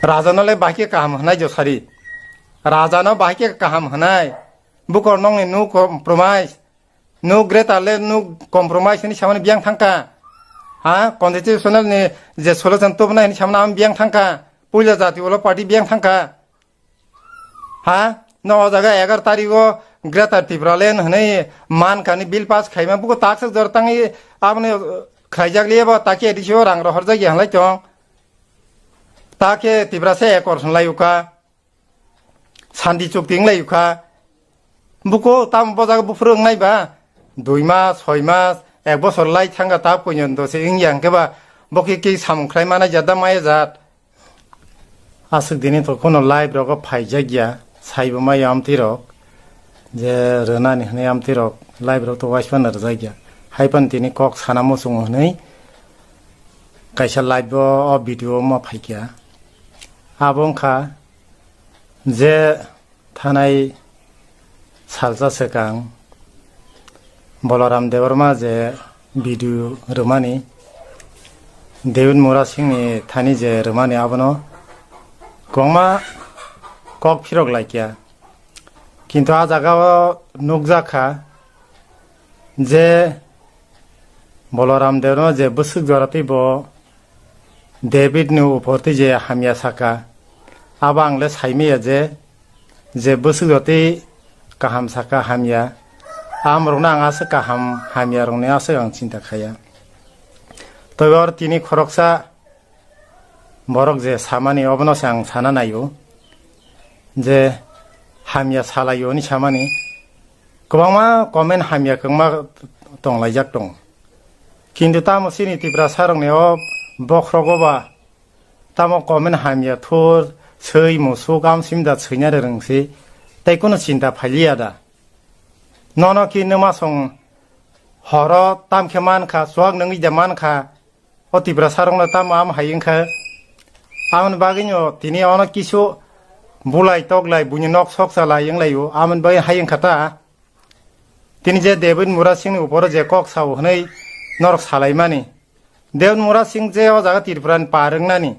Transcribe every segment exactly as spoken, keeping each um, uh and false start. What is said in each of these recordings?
Raja no le bahai khe kaham hwnai josari. Raja no bahai khe kaham hwnai. Bukor nongni nuk compromise. Nuk greater le nuk compromise hwnwi samani biyang thangkha. Ha? Constitutional ni je solution tubunai hwnwi samani ang biyang thangkha. Puila jati ulo party biyang thangkha. Ha? No o jaga egar tarigo Greater Tipraland hwnwi mankani bill pass khaima buko takswk jor tangwi aboni khlaijak liya bo takhe A D C o rang rohorjak ya hwnlai tong. Takhe Tiprasa ekor hwnlai ukha. Santi chukti wnglai ukha. Buko tamo bo jaga buphuru wngnai ba? Dui mas, soi mas, ek bosor lai thangkha ta puinyo dose wngya hwnkhe ba bo khe khe samung khlai manai jat da maya jat. Aswk dini to kono live rogo phaijak ya, saibo maya amtwi rok. Je rwnani hwnwi amtwi rok live rok to waismano rwjak ya. Haipan tini kok sana muchungo hwnwi kaisa live o, o video ma phaikha. Abo wngkha je thanai salsa swkang Balaram Debbarma je video rwmani, David Murasingni thani je rwmani abono kwbangma kok phirok laikya. Kintu a jaga o nukjak kha je Balaram Debbarma je bwswk jora twi bo David ni upor twi je hamya saka, abo ang le saimaya je, je bwswk jora twi kaham saka hamya, amorokno ang aswk kaham hamya rokni aswk ang chinta khaya. Tei oro tini khoroksa borok je samani obono se ang sana naio je hamya salaio hwnwi samani kwbangma comment hamya kwbangma tonglaijak tongo. Kintu tamo chini Tiprasa rokni o bokhrogo ba tamo comment hamya thur swi musuk am simda swina rwrwng si tei kunu chinta phailiya da? Nono ki nwma song horo tamkhe mankha chuak nungwi da mankha. O Tiprasa rokno tamo am hai wngkha. Amoni bagwino tini ono kisu bulai toklai buini nok sok chalai wnglaio amoni bagwi hai wngkha ta. Tini je David Murasingni uporo je kok sao hwnwi norok salaimani. David Murasing je o jaga Tripurani par wngnani.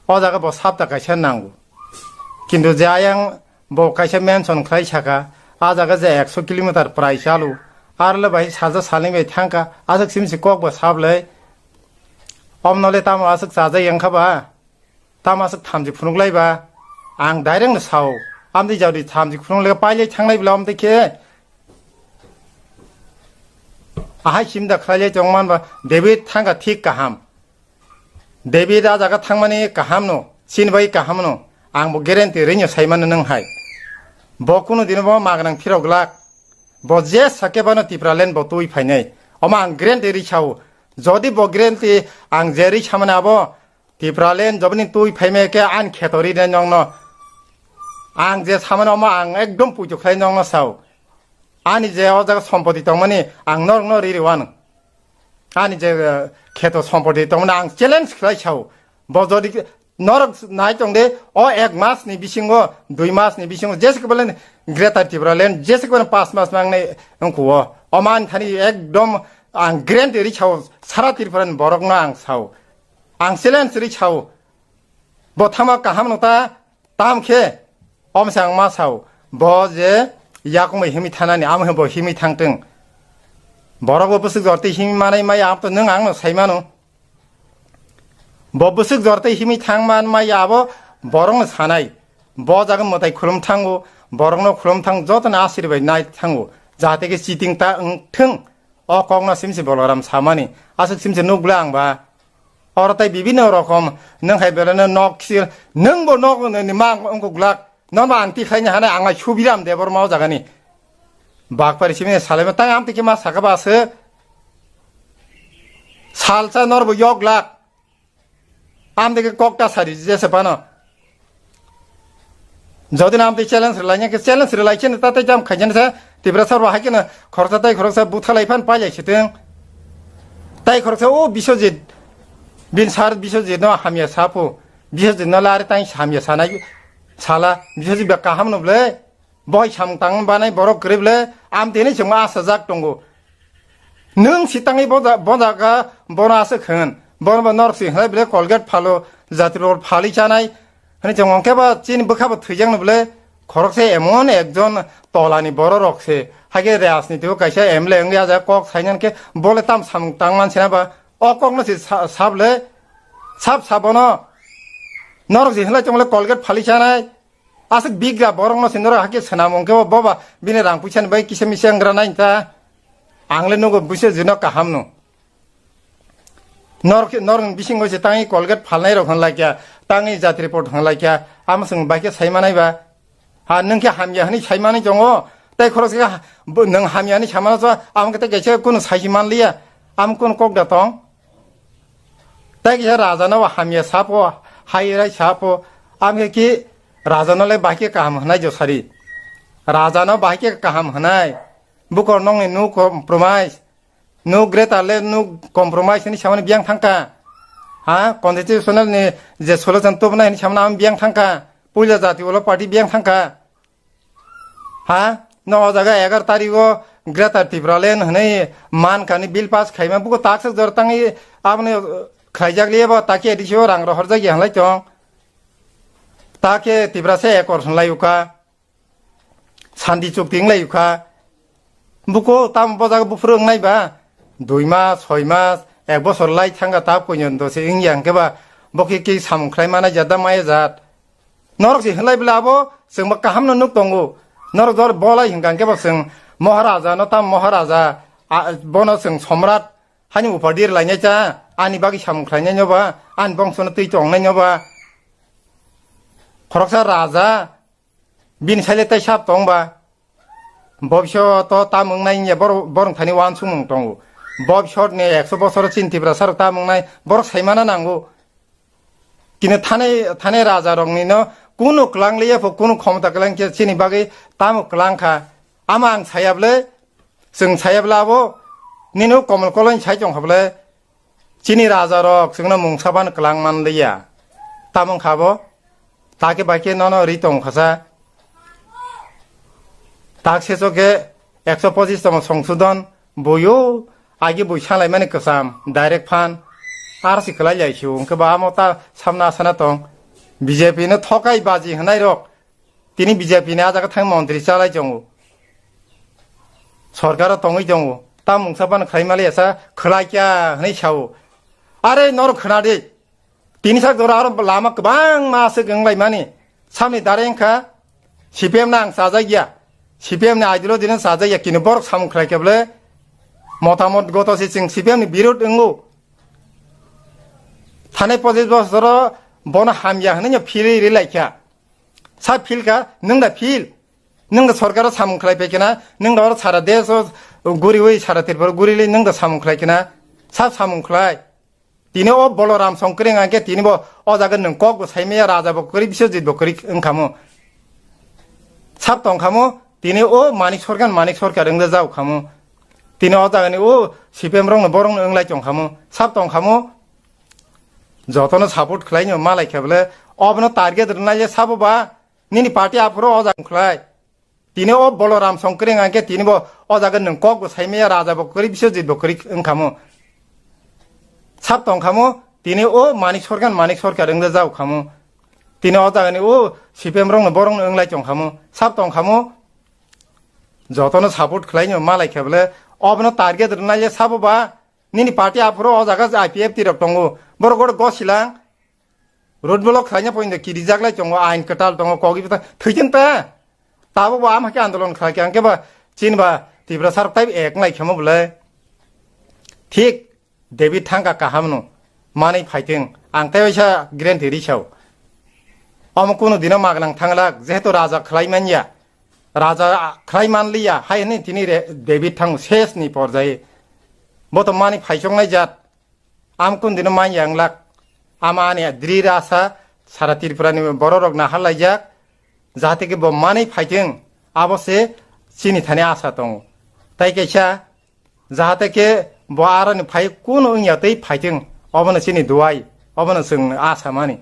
O jaga bo sapta kaisa nango. Kintu je ayang bo kaisa mention khlai saka, a jaga je ekso kilometer prai chalo, arle bai salsa salni bai thangkha, aswk simsi kok bo sablai. Omnole tamo aswk chajai wngkha ba? Tamo aswk thamchi phunuk lai ba? Ang direct no sao, amdi jaudi thamchi phunuk lai pailai thanglai bla omtwi khe. Ahai simda khlailai tongman ba, David thangkha thik kaham. David a jaga thangmani kaham no, chini bai kaham no, ang bo guarantee rinyo saimano nwng hai. Bo kunu dino bo magnang phirok glak. Bo je sake bano Tipraland bo twi phainai. Omo ang guarantee ri sao. Jodi bo guarantee ang je ri samani abo Tipraland joboni twi phaimai khe ani kheto ri nai nongno. Ang je samani omo ang ekdom puitu khlai nongno sao. Ani je o jaga sompoti tongmani ang norokno ri ri wano. Ani je, eh, kheto sompoti tongmani ang challenge khlai sao. Bo jodi norok nai tong de, o ek mas ni bisingo, dui mas ni bisingo, jese ke balen Greater Tipraland, jese ke balen pas mas nangnai wngkhuo. O man thani ekdom ang guarantee ri sao, sara Tripura ni borok no ang sao. Ang challenge ri sao. Bo thama kaham no ta, Tam khe, omsa ang ma sao, bo je yakung bai himwi thanani, amo bo himwi thangtwng. Borok bo bwswk jortwi himwi manai maya, amo to nwng ang no sai mano. Bo bwswk jortwi himwi thang man maya, abo borok no sanai. Bo jaga mwtai khulum thango, borok no khulum thang, joto no asirbai nai thango. Jahate khe cheating ta wng thwng. O kok no simsi Boloram samani. Aswk simsi nukla ang ba. Oro tai bibinno rokom, nwng hai belai no nok kisi, nwng bo nok ni mang wngkuk glak. Nono ang tikhlai ni hana ang ai Subiram Debbarma o jaga ni. Bakpari simi salai ma tang am tiki ma saka ba se. Salsa nor bo yok glak. Am tiki kok ta sari jese pano. Jodi na amtwi challenge rwlaina khe challenge rwlai chini ta tei jam khaijani sa Tiprasa rok hai kheno khoroksa tei khoroksa buthalai phan pailai sitwng. Tei khoroksa o Biswajit, bin sar Biswajit no hamya sapu. Biswajit no lari tang hamya sanai sala. Biswajit ba kaham no ble. Boi samung tang banai borok kwrwi ble. Amtwi hinwi chwngma asajak tongo. Nwng si tangwi boda-, bodaga bono aswk hwn. Bono ba norok si hwnlai bele Colgate phalo, jati rok phali chanai. Hwnwi chwng hwnkhe ba chini bwkha bo thwijakno bele khoroksa emon ekjon tolani bororok se. Haikhe rajniti o kaisa M L A wngya ja kok sainani khe bole tam samung tang man sina ba. O kokno si sa-, sable, sab sabono. Norok si hwnlai chongle Colgate phali chanai. Aswk bigra borokno si norok hakhe swnam wngkhe bo boba bini rang puisani bai kisa misa wngranai ta. Ang le nugo buisa jino kaham no. Norok, norok bisingo se tangi Colgate phalnai rok hwnlai kya, tangi jatri pot hwnlai kya, ama swng bai khe sai manai ba. Ha, nwng khe hamya hwnwi sai manai tongo, tei khorok se ha-, bo-, nwng hamya hwnwi samano so, ama khe tei kaisa kunu sai si manliya, ama kunu kok da tong. Tei kisa raja no hamya sapo, hai rai sapo, ama khe ki raja no le bai khe kaham hwnai josari. Raja no bai khe kaham hwnai. Bukor nongni nuk compromise. Nuk greater le nuk compromise ni samani biyang thangka. Ha, constitutional ni je solution tubunai ni samani am biyang thangka. Puila jati ulo party biyang thangka. Ha, no o jaga egar tarigo Greater Tipraland hwnwi mankani bill pass khaima buko takswk jor tangi aboni khlaijak liya bo takhe A D C o rang rohorjak ya hwnlai tong. Takhe Tiprasa ekor hwnlai uka. Santi chukti wnglai ukha. Buko tamo bo jaga buphuru wngnai ba? Dui mas, soi mas, ek bosor lai thangkha ta puinyo dosi wngya hwnkhe ba bo khe ki samung khlai mana jat da maya jat. Norok se hwnlai bwle abo chwng bo kaham no nuk tongo. Norok jor bolai hwnkha hwnkhe bo chwng Moharaja no tam Moharaja, a, bono chwng Somrat hani upadir lainai cha, ani bagwi samung khlainai no ba, ani bongso no twi tongnai no ba. Khoroksa raja, bini saile tei sab tong ba? Bobisot o tam wngnai wngya borok, borok thani uansukmung tongo. Bobisot ni ekso bosoro chini Tiprasa rok tam wngnai borok saimana nango. Kini thani, thani raja rok ni no kunu klang liya pho, kunu khomota klang khe chini bagwi tamo klang kha. Ama ang saya bwle, chwng saya bwle abo nini o Komol Koloi sai tong kha bwle. Chini raja rok chwngno mungsa ban kwlang man liya. Tamo wngkha bo? Takhe bai khe nono ri tong khasa. Tak seso khe ekso pochis tongmo songsodon buyo agi bui salaimani kwcham direct phan. Ar si kwlai lai sio hwnkhe bo amo ta samna asana tong. B J P no thokai baji hwnai rok. Tini B J P ni a jaga thang montri chalai tongo. Sorkaro tongwi tongo. Ta mungsa phano khlai mali asa khlai kya hwnwi sao. Are norok khna di. Tini sak jora aro lama kwbangma aswk wng lai mani. Samni dare wngkha C P M no ang chajak ya. C P M ni ideology no chajak ya. Kini borok samung khlai khe bwle motamot goto se chwng C P M ni birod wngo. Thanai pochis bosoro bono hamya hwnwi no philwi ri lai kha. Sa phil kha, nwng da phil. Nwng da sorkaro samung khlai pai kena, nwng da oro sara desh o guriwi sara Tripura gurili nwng da samung khlai kena. Sa samung khlai. Tini o Boloram Songkring angke tini bo o jaga nwng kok bo saimaya raja bo kwrwi Biswajit bo kwrwi wngkhamo. Sab tongkhamo tini o Manik Sorkar, Manik Sorkar wngda jao khamo. Tini o jaga ni o C P M rok no borok no wnglai tongkhamo. Sab tongkhamo. Jotono support khlaino malai khe bole obono target rwnai le sabo ba nini party aphuru o jaga khlai. Tini o Boloram Songkring angke tini bo o jaga nwng kok bo saimaya raja bo kwrwi Biswajit bo kwrwi wngkhamo. Sab tongkhamo tini o Manik Sorkar Manik Sorkar wngda jao khamo. Tini o jaga ni o C P M rok no borok no wnglai tongkhamo. Sab tongkhamo jotono support khlaino malai khe bole obono target rwnai le sabo ba Nini party aphuru o jaga I P F T rok tongo. Borok goro gosilang. Road block khlaina poino kirijak lai tongo, ain kwtal tongo, kogi bwtha thwiting ta. Tabuk bo ama khe andolon khlai khe, angkhe ba chini ba Tiprasa rok tai ek nai khemo bwlai. Thik David thangka kaham no manwi phaiting. Ang tai waisa guarantee risao. Omo kunu dino magnang thanglak, jehetu raja khlai manya. Raja khlai manliya, hai hwnwi tini re-, David thango ses ni porjai. Bo to mani phaisoknai jat. Am kundino manya wnglak. Ama ani drir asa sara Tripura ni borok rok nahar laijak. Jahate khe bo manwi phaithwng, abo se chini thani asa tongo. Tai kaisa Jahate khe bo aroni phai kunu wngya tei phaithwng, obono chini duai, obono chwng asa mani.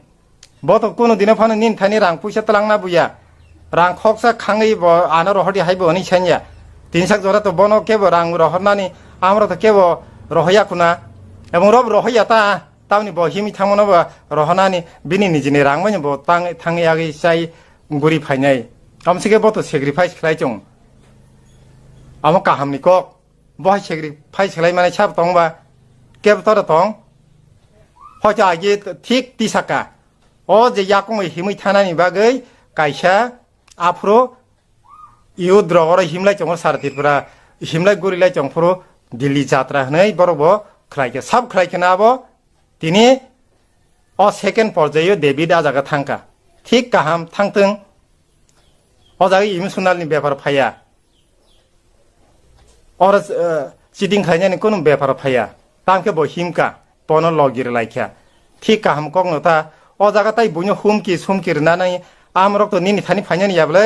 Bo to kunu dino phano nini thani rang puisa twlangna buya. Rang khoksa khangwi bo ano rohordi hai bo hwnwi sanya. Tini sak jora to bono kebo rang rohornani, amro to kebo rohoya khuna. Ebong rob rohoya ta. tamni bo himwi thangmano ba rohonani bini nijini rang bai bo tang, thangwi agwi chai guri phainai. Amsike bo to sacrifice khlai chong. Amo kahamni kok. Bo hai sacrifice khlai mani sab tong ba? Kebo toro tong? Hoito agi thik tisaka. O je yakung himwi thanani bagwi kaisa aphuru youth rok oro himlai chongo sara Tripura, himlai gurilai chong phuru Delhi jatra hwnwi borok bo khlai khe, sab khlai khe na abo tini o second porjaio David a jaga thangkha. Thik kaham thangthwng. O jaga emotional ni bepar phaiya. Oro, eh, cheating khlainani kunu bepar phaiya. Tamkhe bo himkha, bono logi rwlaikha. Thik kaham kokno ta. O jaga tai buino humki sumki rwnani amrok to nini thani phainani ya bwle?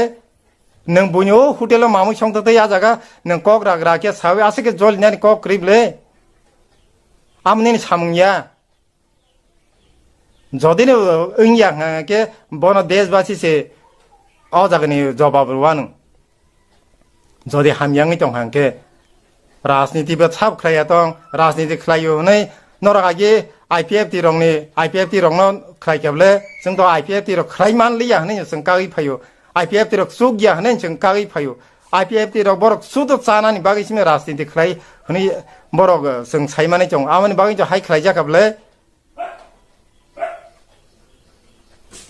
Nwng buino o hotel o mamwi songtwtwi a jaga nwng kok rak rak khe sawi aswk khe jolinani kok kwrwi bwle? Amo nini samung ya. Jodi no wngya hwnkhe bono deshbasi se o jagani jobab rwanu. Jodi hamya wngwi tong hwnkhe rajniti bo sab khlaiya tong, rajniti khlaio hwnwi norok agi I P F T rokni, I P F T rokno khlai khe bwle, chwng to I P F T rok khlai man liya hwnwi chwng kagwi phaio, I P F T rok chukya hwnwi chwng kagwi phaio, I P F T rok borok sudo chanani bagwi simi rajniti khlai hwnwi borok, eh, chwng saimani chong, amoni bagwi to hai khlaijak kha bwle.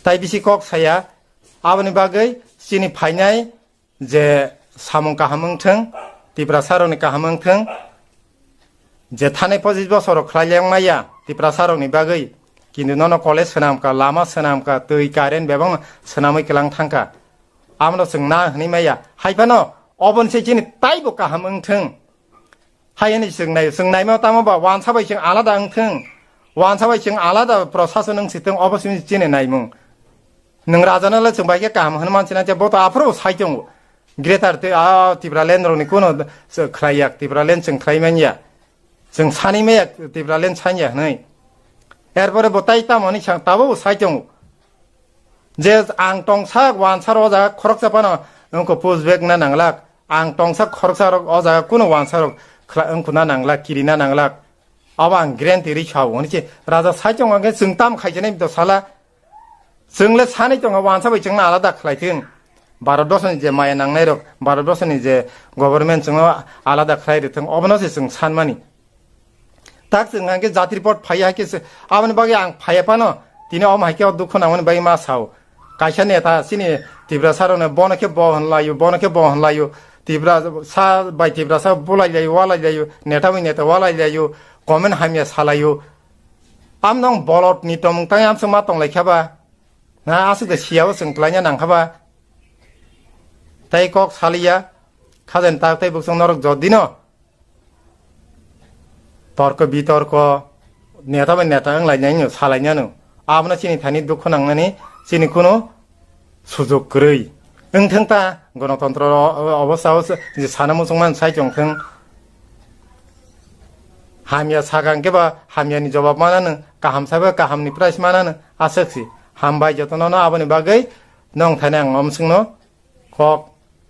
Tai bisi kok saya, aboni bagwi chini phainai je samung kaham wngthwng, Tiprasa rokni kaham wngthwng, je thanai pochis bosor rok khlai leng maya Tiprasa rokni bagwi, kintu nono college swnam ka, lama swnam ka, twi, current bebak swnamwi kwlang thangkha. Abono chwng na hwnwi maya. Hai phano oboni se chini taibo kaham wngthwng. Hai hwnwi chwng nai, chwng naima tamo ba wansa bai chwng alada wngthwng. Wansa bai chwng alada prosason wng sitwng obo simi chini naimung. Nwng rajano le chwng bai khe kaham hwnwi manchina je bo to aphuru sai tongo. Greater te, a, Tipraland rokni kuno se khlai yak, Tipraland chwng khlai man ya. Chwng sani me yak, Tipraland san ya hwnwi. Erpore bo tai tamo hwnwi sang tabo bo sai tongo. Je ang tongsa wansa rok o jaga khoroksa phano wngkha push back na nanglak. Ang tongsa khoroksa rok o jaga kuno wansa rok khla-, wngkha na nanglak, kiri na nanglak. Abo ang guarantee ri sao. Hwnwi se raja sai tongo hwnkhe chwng tam khaijanai do sala. Chwng le sanwi tongo wansa bai chwngno alada khlai thung. Bharat borsoni je maya nangnai rok, Bharat borsoni je government chwngno alada khlai rithung, obono se chwng sanmani. Tak chwng hwnkhe jati report phaiya hai khe se, aboni bagwi ang phaiya phano, tini omo hai khe o dukhu nangmani bagwi ma sao. Kaisa neta chini Tiprasa rokno bono khe bo hwnlaio, bono khe bo hwnlaio, Tiprasa bai Tiprasa bulai laio, walai laio, neta bai neta walai laio, comment hamya salaio. Am nong bolot ni tongmung tang am se ma tong lai kha ba? Na aswk de siya o chwng twlaina nang kha ba? Tai kok saliya, khajen tak tai buksong norok jodi no. Torko bitorko, neta bai neta wng lai nai no, salai nai no. Abono chini thani dukhu nang nani, chini kuno sujok kwrwi. Wngthwng ta, gonotontro o-, obostha o je sana muchung man sai chong thwng. Hamya sakha hwnkhe ba hamyani jobab mana nw, kaham sakha kahamni price mana nw, aswk si. Hambai jotono no aboni bagwi nong thani ang omswkno kok